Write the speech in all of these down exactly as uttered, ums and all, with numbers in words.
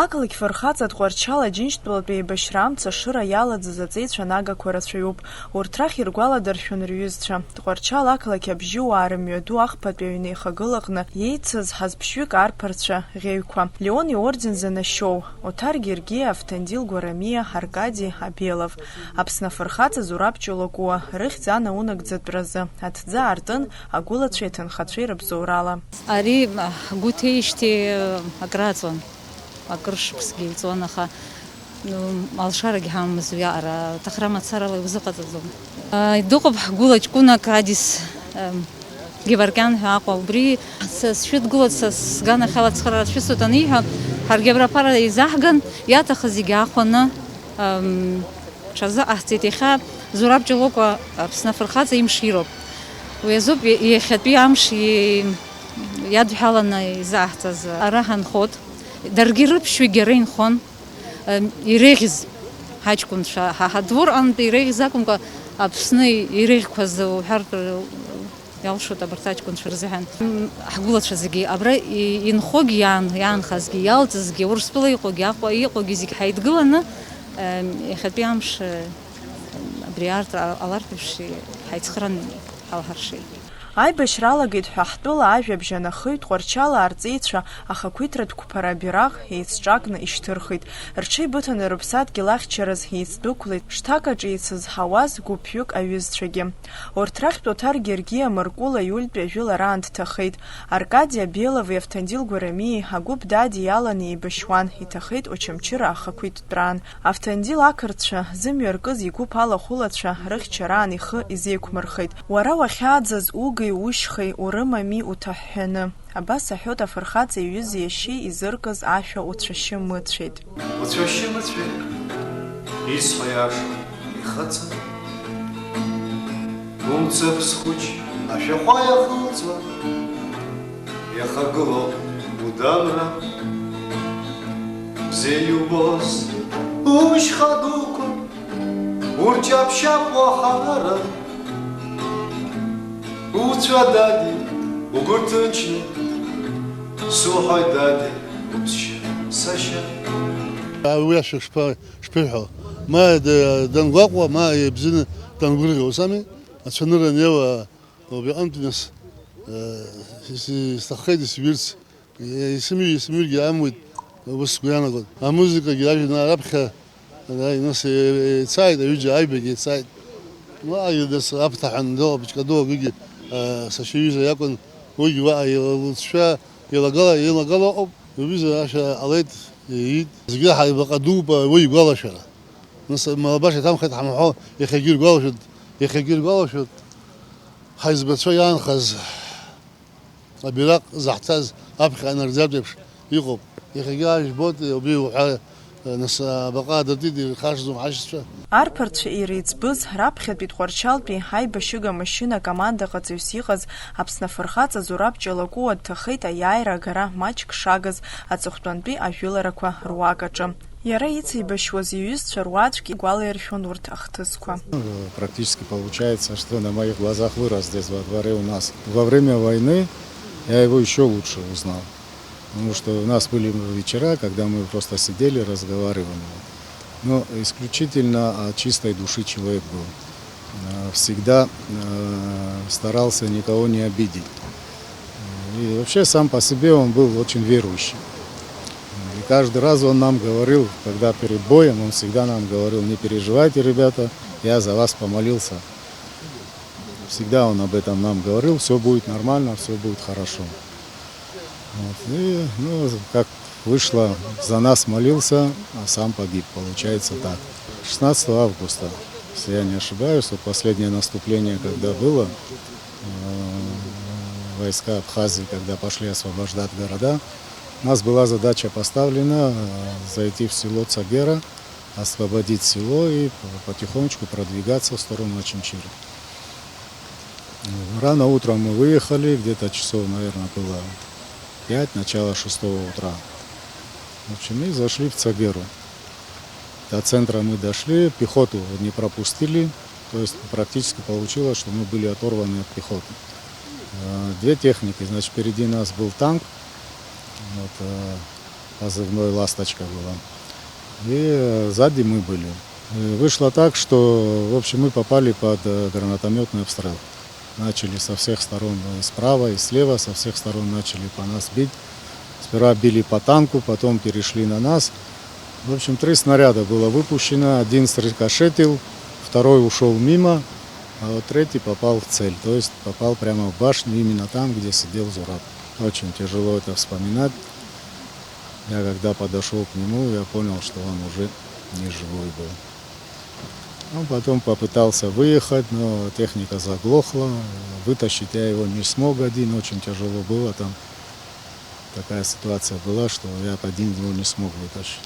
Ақалақь фырхаҵа Тҟәарчал Аџьынџьтәылатәи еибашьра амца ашыра иалаӡыз аҵеицәа нагақәа рацәаҩуп. Урҭ рахь иргәаладыршәон рҩызцәа. Тҟәарчал ақалақь абжьыуаа рымҩаду ахԥатәи аҩны ихагылаҟны иеицыз ҳазԥшьҩык арԥарцәа ӷьеҩқәа, Леон иорден занашьоу, Оҭар Гергиа, Автандил Гәарамиа, Аркади Абелов. Аԥсны афырхаҵа Зураб Ҷолокуа рыхьӡ анаунагӡатәразы аҭӡы аартын агәылацәеи аҭынхацәеи рыбзоурала. Ари, а, ҳгәы ҭеижьҭеи, а, акрааҵуан, акыр шықәсгьы еилҵуан, аха, м, алшарагьы ҳамамызт уиаҟара, аҭахра мацарала иузыҟаҵаӡом. А, дыҟоуп ҳгәыла ҷкәынак Адис, ам, Геворкиан ҳәа Аҟәа, убри са сшәыдгылоит, са сганахьала ацхыраара шәысҭоит аниҳәа, ҳаргьы абра аԥара еизаҳган, иаҭахыз зегьы аахәаны, ам, Ҽазыҟаҳҵеит иахьа Зураб Ҷолокуа Аԥсны афырхаҵа имшироуп. Уи азоуп иахьатәи амш и-, иадҳәаланы изаҳҵаз. Ара ҳанхоит. Даргьы рыԥшьҩгьы ара инхон. Ем, иреиӷьыз ҳаҷкәынцәа, ҳа ҳадворҟантәи иреиӷьыз акәымкәа, Аԥсны иреиӷьқәаз уҳәартә Иалшоит абарҭ аҷкәынцәа рзыҳәан. М, ҳгәылацәа зегьы абра и-, инхогьы, иаан-, иаанхазгьы, иалҵызгьы, Урыстәыла иҟоугьы, Аҟәа иҟоугьы зегь ҳаидгыланы, ем, иахьатәи амш, ем, абри аартра ҟалартә еиԥш ҳаицхырааны ҳалҳаршеит. Аибашьра алагеит ҳәа ҳтәыла ажәабжь анахыҩ, Тҟәарчал арҵеицәа ахақәиҭратә қәԥара абираҟ еицҿакны ишьҭырхит. Рҽеибыҭаны рыԥсадгьыл ахьчараз еицдәықәлеит шҭак аҿы еицызҳауаз гәыԥҩык аҩызцәагьы. Урҭ рахьтә Оҭар Гергиа Мыркәыла июльтәи ажәылараан дҭахеит. Аркади Абелови Автандил Гәарамиеи агәыԥ Дади иаланы еибашьуан, иҭахеит Очамчыра ахақәиҭтәраан. Автандил ақырҭцәа зымҩа ркыз игәыԥ алахәылацәа рыхьчараан ихы изеиқәмырхеит. Уара уахьааӡаз угеи ушьхеи урымами уҭаҳәҳәаны. Абас аҳәоит афырхаҵа иҩыза иашьеи изыркыз ашәа уцәашьы мыцәеит. Уцәашьы мыцәеит, исҳәо иашоуп, ихаҵа. Умцаԥс хәыҷ ашәахәа иахылҵуа, иахагылоуп удамра. Бзиа иубоз ушьха дуқәа, урҷаԥшьаԥуа ахара. Уцәа, дади, угәы рҭынчны, суҳәоит, дади, уԥсшьа, сашьа. Уи ашәа шԥа-, шԥеиҳәо? Ма д-, дангәаҟуа, ма ибзианы дангәырӷьо, ус ами? Ацәанырра анеиуа убри аҟынтә, нас, э, ис-, исҭаххеит исҩырц. Исымҩ-, исымҩыргьы амуит, ус сгәы иаанагоит. Амузыкагьы ажәеинраала раԥхьа, ана, нас, е-, еицааит, аҩыџьа аҩбагьы еицааит. Уаҟагьы, нас, аԥҭа ҳәа анду, Пичкаду агәигьы, а, сашьа иҩыза иакәын, уигьы уаҟа еила-, лыҵшәа еилагала, еилагала ыҟоуп. Лҩыза ашәа ҟалеит, иит. Зегьы ҳаибаҟа дууп, уи игәалашәара. Нас, малабашьа иҭамхеит ҳамҳәо, иахьагьы иргәалашәоит, иахьагьы иргәалашәоит. Ҳаиҵбацәа иаанхаз абираҟ заҳҭаз аԥхьа анагӡатә еиԥш иҟоуп. Иахьагьы ажәбоит, убри уҳәа, нас, абаҟа адыртит, ирхашҭӡом ҳашьцәа. Арԥарцәа иреиҵбыз, раԥхьатәи Тҟәарчалтәи аибашьыга машьына акомандаҟаҵаҩыс иҟаз Аԥсны афырхаҵа Зураб Ҷалакәуа дҭахеит аиааира агара маҷк шагыз аҵыхәтәантәи ажәыларақәа руак аҿы. Иара ицеибашьуаз иҩызцәа руаӡәк игәалаиршәон урҭ ахҭысқәа. Практически получается, что на моих глазах вырос здесь во дворе у нас. Во время войны я его ещё лучше узнал. Потому что у нас были вечера, когда мы просто сидели, разговаривали. Но исключительно от чистой души человек был. Э, всегда, э, старался никого не обидеть. И вообще сам по себе он был очень верующий. И каждый раз он нам говорил, когда перед боем, он всегда нам говорил: «Не переживайте, ребята, я за вас помолился». Всегда он об этом нам говорил: «Всё будет нормально, всё будет хорошо». Вот. И, ну, как вышло, за нас молился, а сам погиб, получается так. Шестнадцатого августа, если я не ошибаюсь, вот последнее наступление, когда было, э, войска Абхазии, когда пошли освобождать города, у нас была задача поставлена, э, зайти в село Цагера, освободить село и п-, потихонечку продвигаться в сторону Очамчиры. Рано утром мы выехали, где-то часов, наверное, было пять, начало шестого утра. В общем, и зашли в Цагеру. До центра мы дошли, пехоту не пропустили. То есть практически получилось, что мы были оторваны от пехоты. Э, две техники, значит, впереди нас был танк. Вот, э, Позывной «Ласточка» была. И, э, сзади мы были. Э, вышло так, что, в общем, мы попали под, э, гранатомётный обстрел. Начали со всех сторон, э, справа и слева, со всех сторон начали по нас бить. Сперва били по танку, потом перешли на нас. В общем, три снаряда было выпущено. Один срикошетил, второй ушёл мимо, а вот третий попал в цель. То есть попал прямо в башню, именно там, где сидел Зураб. Очень тяжело это вспоминать. Я когда подошёл к нему, я понял, что он уже не живой был. Он потом попытался выехать, но техника заглохла. Вытащить я его не смог один, очень тяжело было там. Такая ситуация была, что я один его не смог вытащить.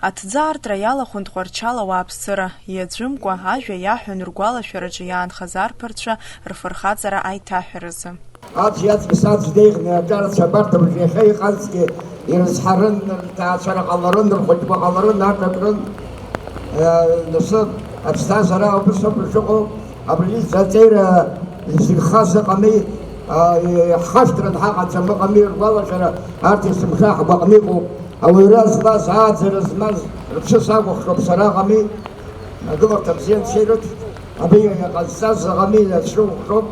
Аҭӡаартра иалахәын Тҟәарчал ауааԥсыра, иаӡәымкәа, ажәа иаҳәон ргәалашәараҿы иаанхаз арԥарцәа рфырхаҵара аиҭаҳәаразы. Аӡә иаҵкыс аӡә деиӷьны аҿарацәа абарҭ абыржә иахьа иҟазгьы ирызҳарын, рҭаацәара ҟаларын, рхәыҷқәа ҟаларын, аҿакрын. Э, нас аԥсҭазаара убыс ауп ишыҟоу, абри аҵеира изырхаз ыҟами, а, иҳашәҭран ҳаҟаӡам ыҟами, ргәалашәара арҭ есымша ҳгәаҟны иҟоуп. Ауаҩра злаз, ааӡара змаз рыԥсы сакәыхшоуп сара ыҟами, агыларҭа бзиа анцәа ирыҭ, абри иҟазҵаз ыҟами, иацәшәо ухшоуп,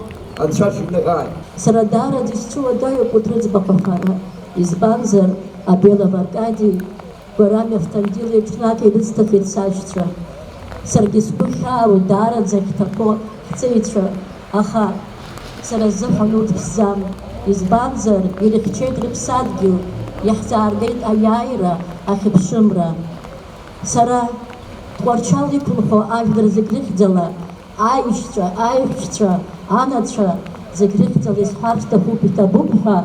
анцәа шәиныҳәааит. Сара даараӡа исцәыуадаҩуп урҭ рыӡбахә аҳәара, избанзар, Абелов Аркади, Гәарами Автандили ҽнак ирыцҭахеит сашьцәа. Саргьы сгәы хьаауеит даараӡа ахьҭахо ҳҵеицәа, аха сара сзыҳәан урҭ ԥсӡам, избанзар, ирыхьчеит рыԥсадгьыл, иаҳзааргеит аиааира, ахьыԥшымра. Сара Тҟәарчал иқәынхо ажәлар зегь рыхьӡала аишьцәа, аиҳәшьцәа, анацәа зегь рыхьӡала исҳәар сҭахуп, иҭабуп ҳәа,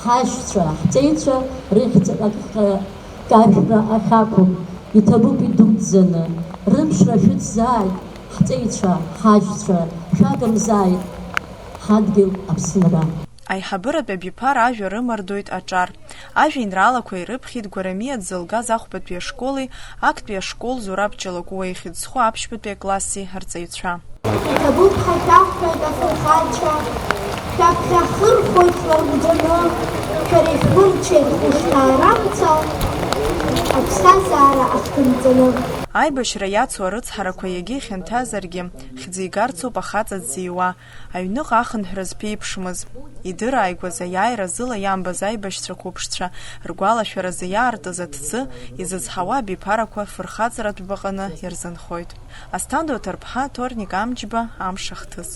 ҳашьцәа, ҳҵеицәа рыхьӡ акы-, кашәра ахьақәым, иҭабуп идуӡӡаны. Рымшра шәыцзааит, ҳҵеицәа, ҳашьцәа, шәагымзааит ҳадгьыл Аԥсынра. Аиҳабыратә абиԥара ажәа рымардоит аҿар. Ажәеинраалақәа ирыԥхьеит Гәарамиа дзылгаз ахәбатәи ашколи, актәи ашкол Зураб Ҷалакәуа ихьыӡхо аԥшьбатәи акласси арҵаҩцәа. Иҭабуп ҳәа шәаҳҳәоит, афырхацәа, шәаԥхьа ҳхырхәоит шәларгәӡаны, шәара ишәмырчеит хәышҭаарамца, аԥсҭазаара ахҭынҵаны. Аибашьра иацу арыцҳарақәа иагьа ихьанҭазаргьы, хьӡы игарцоуп ахаҵа дзиуа. Аҩныҟа ахынҳәразы ԥеиԥшмыз. Идырааигәаз аиааира зыла иамбаз аибашьцәа қәыԥшцәа ргәалашәаразы иаартыз аҭӡы изызҳауа абиԥарақәа фырхаҵаратә баҟаны ирзынхоит. Асҭанда Оҭарԥҳа, Ҭорник Амҷба, Амш ахҭыс.